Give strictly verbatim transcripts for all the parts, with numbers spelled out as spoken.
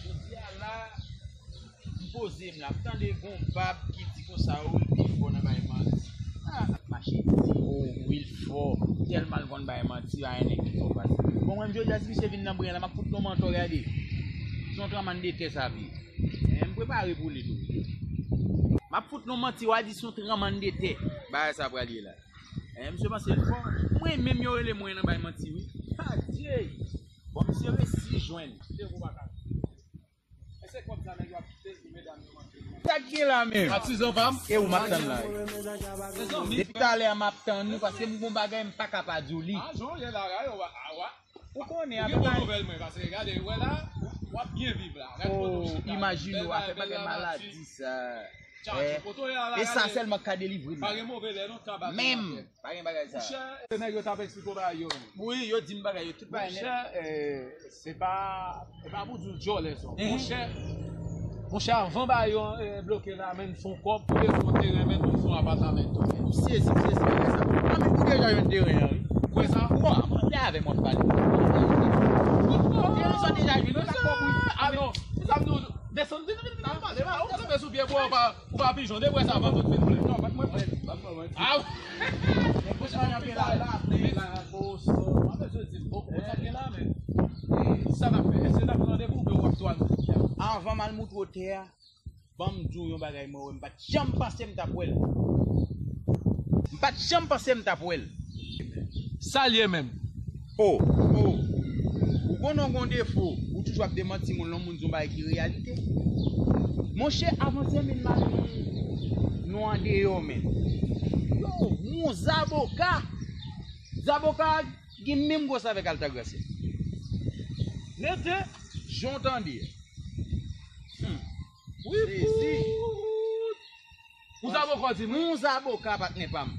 Jodi a la, m poze m la, m tande gon bab ki di konsa, o, l pi fò nan bay manti. Ah, l ap mache di, o, wi, l fò. Tèlman l konn bay manti, pa gen nèg ki fò pase. Bon, mwen, jodi a, si misye vin nan bren la, m ap fout l yon mantò, gade. Se yon tranbannde tè sa ap ye. Eh, m prepare pou li tou. M ap fout l yon manti, w a di se yon tranbannde tè. Bagay sa pral ye la. Eh, misye panse l fò. Mwen menm yo rele mwen nan bay manti, wi. Adye! Bon, misye resi jwenn. Sa k gen la menm? Patizan pa m. E ou m ap tann la. Depi talè a m ap tann ou, paske m gon bagay m pa ka pa di w li. Ah, jan w ye la, gade, ou konnen, apre. Ou gen bon nouvèl mwen, paske gade, wè la, w ap byen viv la. Gade kote w chita. Imajine w, afè bagay maladi sa. E sa sèlman k ka delivre m. Pa gen move lè non, kaba. Menm. Pa gen bagay sa. Monchè, se nèg yo t ap eksplike w bagay yo menm. Wi, yo di m bagay yo, tout bagay nèt. Monchè, eh, se pa, se pa pou di w djòlè sa. Monchè, monchè, avan bagay yo, eh, bloke la, menm fon kòb, pou fon teren, menm fon apataman tou. M sezi, m sezi bagay sa. Mwen menm, ou deja jwenn teren an, wi. Ou kwè sa? Ou ap mande avè m, w ap pale. Teren sa deja jwenn, ou pa kòb, wi. Ah non, se sa m di w. Desann, vin, vin, vin, vin pale la. Ou kanpe sou pye bwa, ou pa, ou pa pijon. Depi sa, pa fout vin vle. Non, bat mwen prèt. Bat mwen prèt. Ah, wi. Mwen bezwen di, bon, sa gen la, men. Sa n ap fè? Èske n ap pran randevou oubyen w ap tou al? Avan m al moutre w tè a, ban m di w yon bagay mwen wè, m pa t janm panse m t ap wè l. M pa t janm panse m t ap wè l. Sa l ye menm? O, o. Ou konnen w gon defo, ou toujou ap demanti moun lè yon moun di yon bagay ki reyalite. Monchè, avantyè menm m al jwenn nou andeyò menm. Yo, yon zaboka. Zaboka a gen menm gwosè avèk Altagracia. Nete, jan w tande. Hmm. Wi, sezi. Pou zaboka w di mwen? Yon zaboka, patnè pa m.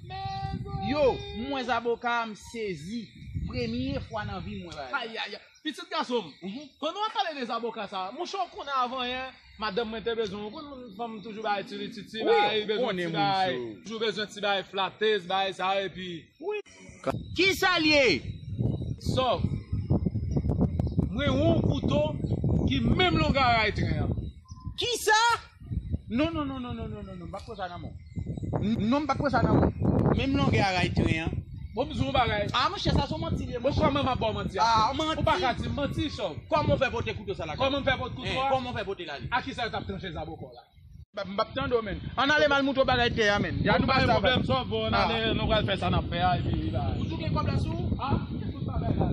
Yo, m wè zaboka a, m sezi. Premye fwa nan vi m wè bagay. Ayayay. Pitit gason m, pandan w ap pale de zaboka sa, monchè, w konnen avan yè, madanm mwen te bezwen w, ou konn fanm toujou bay ti, ti, ti bagay, bezwen ti bagay, toujou bezwen ti bagay flatez, bagay sa, epi Kisa l ye? Sòf, mwen yon kouto ki menm longè a ray tren an. Kisa? Non, non, non, non, m pa t pran sa nan men w. Non, m pa t pran sa nan men w. Menm longè a ray tren an. Bon, m di w yon bagay. Ah, monchè, sa se yon manti li ye, monchè. Bon, kòman m ap ba w manti a? Ah, manti. Ou pa ka di m manti, Sòf. Kòman w fè pote kouto sa lakay? Kòman m fè pote kouto a? Kòman w fè pote l ale? A kisa yo t ap tranche zaboka w la? M p ap tande w, menn. Ann ale m al moutre w bagay tè a, menn. Bon, pa gen pwoblèm, Sòf, bon, ann ale, nou pral fè sa n ap fè a, epi li la. Ou tou gen kòb la sou ou? Ah, tout bagay la.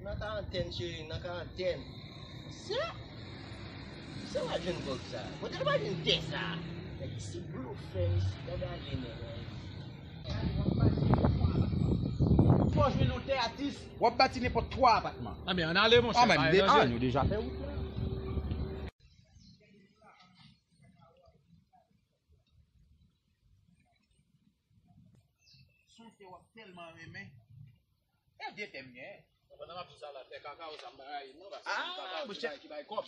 Nan karantèn, cheri, nan karantèn. Se, se w al jwenn kòb sa. Kote l pral jwenn tè sa? Nèg se blofè, mesye, gade ale, nèg. Fò jwenn yon tè atis. W ap bati nenpòt twa apatman. Anben, ann ale, monchè. Ah, men, de, ah, nou deja fè wout la. Se yon tè w ap tèlman renmen. E vye tè m gen. Pandan m ap di sa la, tè kakawo sa m pa rayi l non, paske se kakawo ki bay kòb.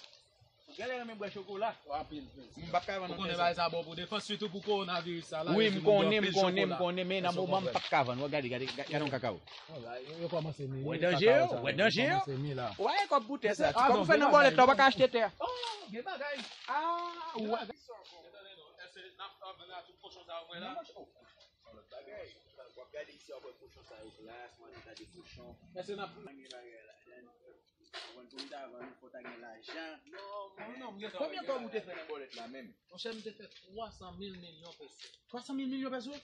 Ou genlè renmen bwè chokola. Anpil, anpil. M p ap ka vann ou tè sa. Ou konnen bagay sa bon pou defans, sitou pou kowonaviris sa la. Wi, m konnen, m konnen, m konnen, men nan moman m p ap ka vann. Wè, gade, gade, gade yon kakawo. Yo kòmanse mi. Wè danje yo, wè danje yo. Ou pa gen kòb pou tè sa. Ti kòb ou fè nan bòlèt la, ou pa ka achte tè a. Oh, gen bagay. Ah, wè. Èske n ap vann la tout kochon sa yo mwen la? Non, monchè. Oh, yon lòt bagay. W ap gade isi, w ap wè kochon sa yo gras, mande ta de kochon. Èske n ap vann bagay la? Ou konn pou m ta vann, fò w ta gen lajan. Non, non, non, m gen sa. Konbyen kòb ou te fè nan bòlèt la menm? Monchè, m te fè twa san mil milyon peso. Twa san mil milyon peso?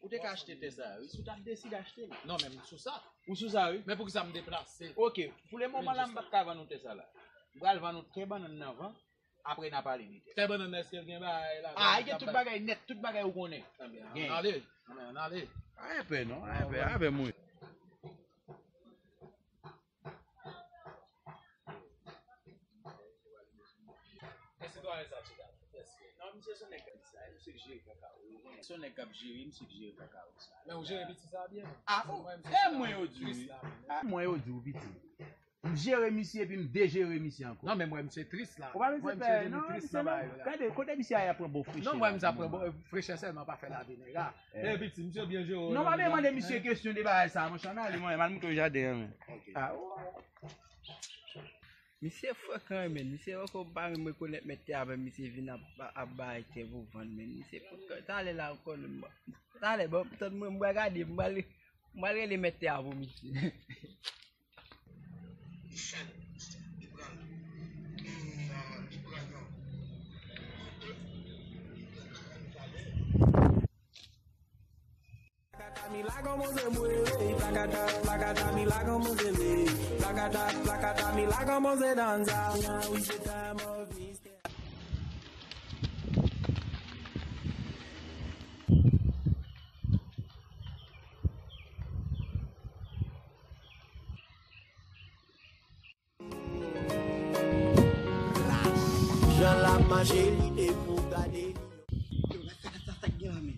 Ou te ka achte tè sa a, wi, si w t ap deside achte l. Non, men m sou sa. Ou sou sa, wi. Men poukisa m deplase? Oke, pou le moman la, m p ap ka vann ou tè sa la. M pral vann ou tè bannann nan van, apre n a pale de tè. Tè bannann nan, èske l gen bagay la? Ah, li gen tout bagay nèt, tout bagay ou konnen. Ann ale, ann ale. Ann ale. Ann ale. Ann ale. Ann ale. Èske w a reza chita? Èske? Non, misye se yon nèg k ap di sa, misye k jere kakawo. Se yon nèg k ap jere, misye k jere kakawo sa. Men ou jere piti sa byen. Ah, oh, e mwen yo di w, wi. Ah, mwen yo di w, piti. M jere misye epi m dejere misye ankò. Non, men m wè misye tris la. Ou pa vin se pè, non, misye menm. Gade, kote misye a, y ap pran bon frechè la. Non, m wè misye ap pran bon frechè sèlman, pa fè lavi nèg la. Eh. Epi ti misye byen jere. Non, pa vin mande misye kesyon de bagay sa, monchè, ann ale, mwen, m al montre w jaden an, men. Ok. Ah, oh. Misye frekan, men. Misye poko pa menm rekonèt mèt tè a, men misye vin ap, ap bay tè pou vann, men. Misye frekan. Talè la ankò, men. Talè, bon, tann mwen, m pral gade, m pral, m pral rele mèt tè a pou misye. Plakata, mi la kòmanse move, plakata, plakata, mi la kòmanse leve, plakata, plakata, mi la kòmanse danse. Now is the time of Mister Jan l ap mache, li te pou gade li. Yo, gad sa, gad sa, sa k gen la, men.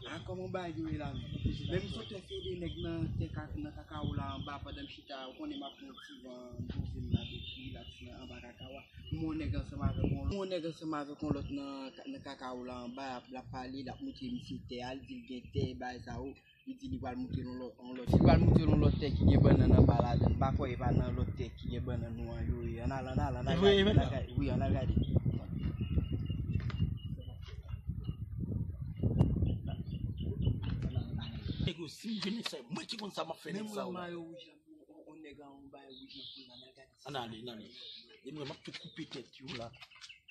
A, kòman bagay yo ye la, men? Men m sot fè de nèg nan tè ka-, nan kakawo la anba pandan m chita, ou konnen m ap pran ti van, m poze m la depi la ti anba kakawo a. M wè yon nèg ansanm avèk yon, m wè yon nèg ansanm avèk yon lòt nan, nan kakawo la anba, l ap, l ap pale, l ap montre misye tè a, l di l gen tè, bagay sa yo. Li di li pral monte nan lòt, yon lòt. Li pral monte nan lòt tè ki gen bannann anba ladan l. M pa kwè e pa nan lòt tè ki gen bannann nou an yo ye. Ann al, ann al, ann al gade, ann al gade. Wi, ann al gade. Nèg yo, si m vin sa, mwen ki konn sa m ap fè nèg sa yo. Menm mayo wouj la, on, on nèg an, on bagay wouj nan kou l la, ann al gade. Ann ale, ann ale. E mwen, m ap tou koupe tèt yo la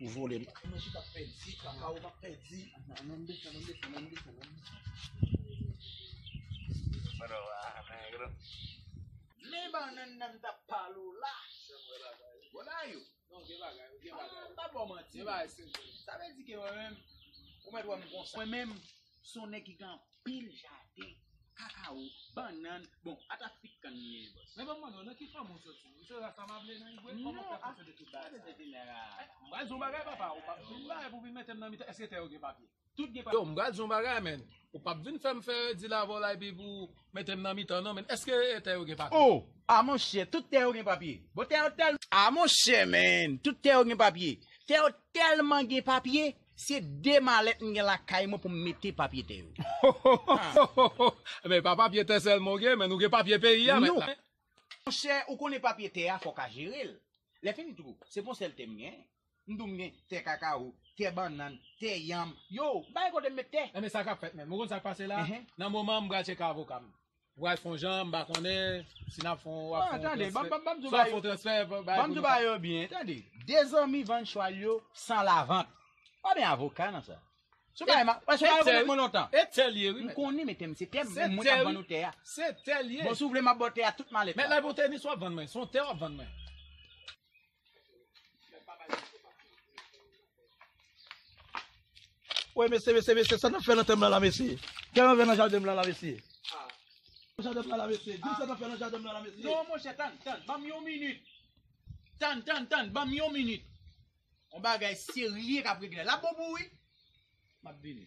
pou vòlè. Mwen chita pèdi, kakawo m ap pèdi. Ann, ann, ann desann, ann desann, ann desann, ann desann. Men bannann nan m t ap pale w la. Vòlè yo. Non, gen bagay, gen bagay. Ah, m pa ba w manti. Gen bagay serye. Sa vle di ke mwen menm, ou mèt wè m konsa. Mwen menm, se yon nèg ki gen anpil jaden, kakawo, bannann. Bon, ata fig kann li ye, bòs. Men ban m mande w, nan ki fanmi w soti? Misye rasta mable nan Igwe? Kòman w fè konsa de tout bagay sa? Non, a, m pral di w bagay, papa, ou p ap vin la epi w vin mete m nan mitan. Èske tè yo gen papye? Tout gen papye. Yo, m pral di w bagay, men. Ou p ap vin fè m fè di la vòlè epi pou mete m nan mitan, non, men. Èske tè yo gen papye? Oh! A, monchè, tout tè yo gen papye. Bon, tè yo tèl-, a, monchè, men, tout tè yo gen papye. Tè yo tèlman gen papye, se de malèt m gen lakay mwen pou m mete papye tè yo. Men pa papye tè sèlman w gen, men ou gen papye peyi a, men. Non. Monchè, ou konnen papye tè a, fò w ka jere l. Lè fini tou, se pa yon sèl tè m gen. M di w m gen tè kakawo, tè bannann, tè yanm. Yo, m pa gen kote m met tè. Enben sa k ap fèt menm. Ou konn sa k pase la? Nan moman m pral tcheke avoka m. Ou pral fè yon jan, m pa konnen si n ap fè yon, w ap fè yon transfè. Tande, ban m, ban m, ban m di w bagay yo. Swa fè yon transfè, ban m di w bagay yo byen, tande. De zanmi vann chwal yo san lavant. Pa gen avoka nan sa. Se yon bagay, paske w pa rekonèt mwen lontan. E tè l ye, wi, mèt la. M konnen, men tè m se tè m, mwen k ap vann ou tè a. Se tè l ye. Bon, si w vle, m ap ba w tè a tout malèt la. Mèt la, bon, tè ni swa vann mwen, se yon tè w ap vann mwen. Wi, mesye, mesye, mesye, sa n ap fè nan tè m nan la, mesye? Kè m ap fè nan jaden m nan la, mesye? Nan jaden m nan la, mesye? Di m sa n ap fè nan jaden m nan la, mesye? Non, monchè, tann, tann, ban m yon minit. Tann, tann, tann, ban m yon minit. Yon bagay serye k ap regle la. L ap bon pou ou, wi. M ap vini.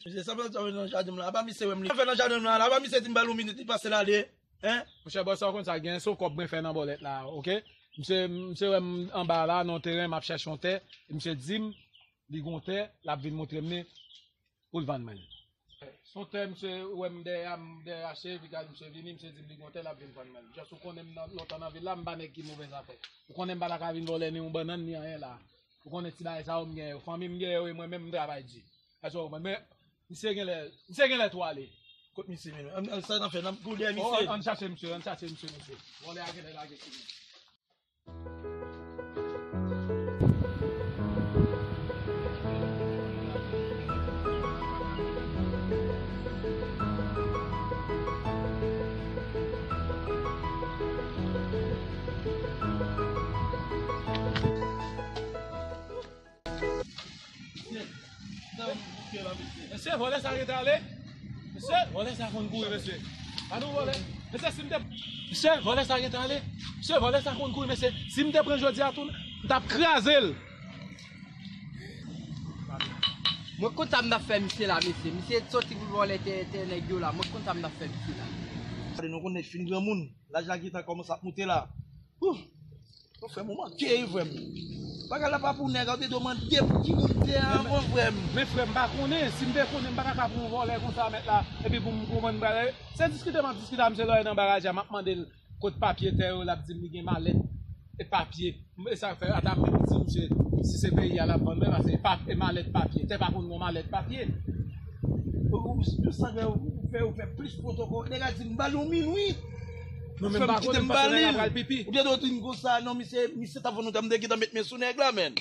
Mesye, sa fè nan jaden m la. Apa misye wè m li. Sa fè nan jaden m la. Apa misye di m ba l yon minit, li pase l ale. Hein? Monchè, bòs sa, w konn sa, gen se yon kòb mwen fè nan bòlèt la, oke? Misye, misye wè m anba la, nan teren, m ap chèche yon tè. Misye di m, li gon tè, l ap vin montre m li. Pou l vann mwen l. Se yon tè, misye wè m dèyè a, m dèyè achte, epi gade misye vini, misye di m li gon tè, l ap vin vann mwen l. Just ou konnen m nan, lontan nan vil la, m pa nèg ki movèz afè. Ou konnen m pa ta ka vin vòlè ni yon bannann, ni anyen la. Ou konnen ti bagay sa yo m gen yo. Fanmi m gen yo, e mwen menm m travay di. Èske w konprann? Men, misye genlè, misye genlè tou ale. Kot misye menm? An, an, sa n ap fè, n ap kouri dèyè misye. Oh, ann chache misye, ann chache misye, mesye. Vòlè a genlè lage sou nou. Mesye, vòlè sa rete ale. Mesye, vòlè sa konn kouri, mesye. Pa nou vòlè. Mesye, si m te, mesye, vòlè sa rete ale. Mesye, vòlè sa konn kouri, mesye. Si m te pran jodi a tou, m t ap kraze l. Mwen konn sa m t ap fè misye la, mesye. Misye soti pou vòlè tè, tè nèg yo la. Mwen konn sa m t ap fè misye la. Gade, nou konnen fin granmoun. Laj la gentan kòmanse ap moute la. Ouh! Ou fè m manke, frè m. Bagay la pa pou nèg, ou te dwe mande pou timoun tè a avan, frè m. Men frè m pa konnen, si m te konnen m pa ta ka pran yon vòlè konsa mèt la, epi pou m konprann bagay. Se diskite m ap diskite a misye lè nan bagay a, m ap mande l kot papye tè yo, l ap di m li gen malèt e papye. E sa fè ata m di misye si se peyi a l ap vann mwen, paske e malèt papye, tè pa konn gon malèt papye. Ou sanble ou fè ou fè plis pwotokòl. Nèg la di m ba l yon minwit. Mwen menm pa konnen, m panse nèg la pral pipi. Ou te dwe di m konsa, non, misye, misye t ap vann nou, m te gentan met men sou nèg la, menn.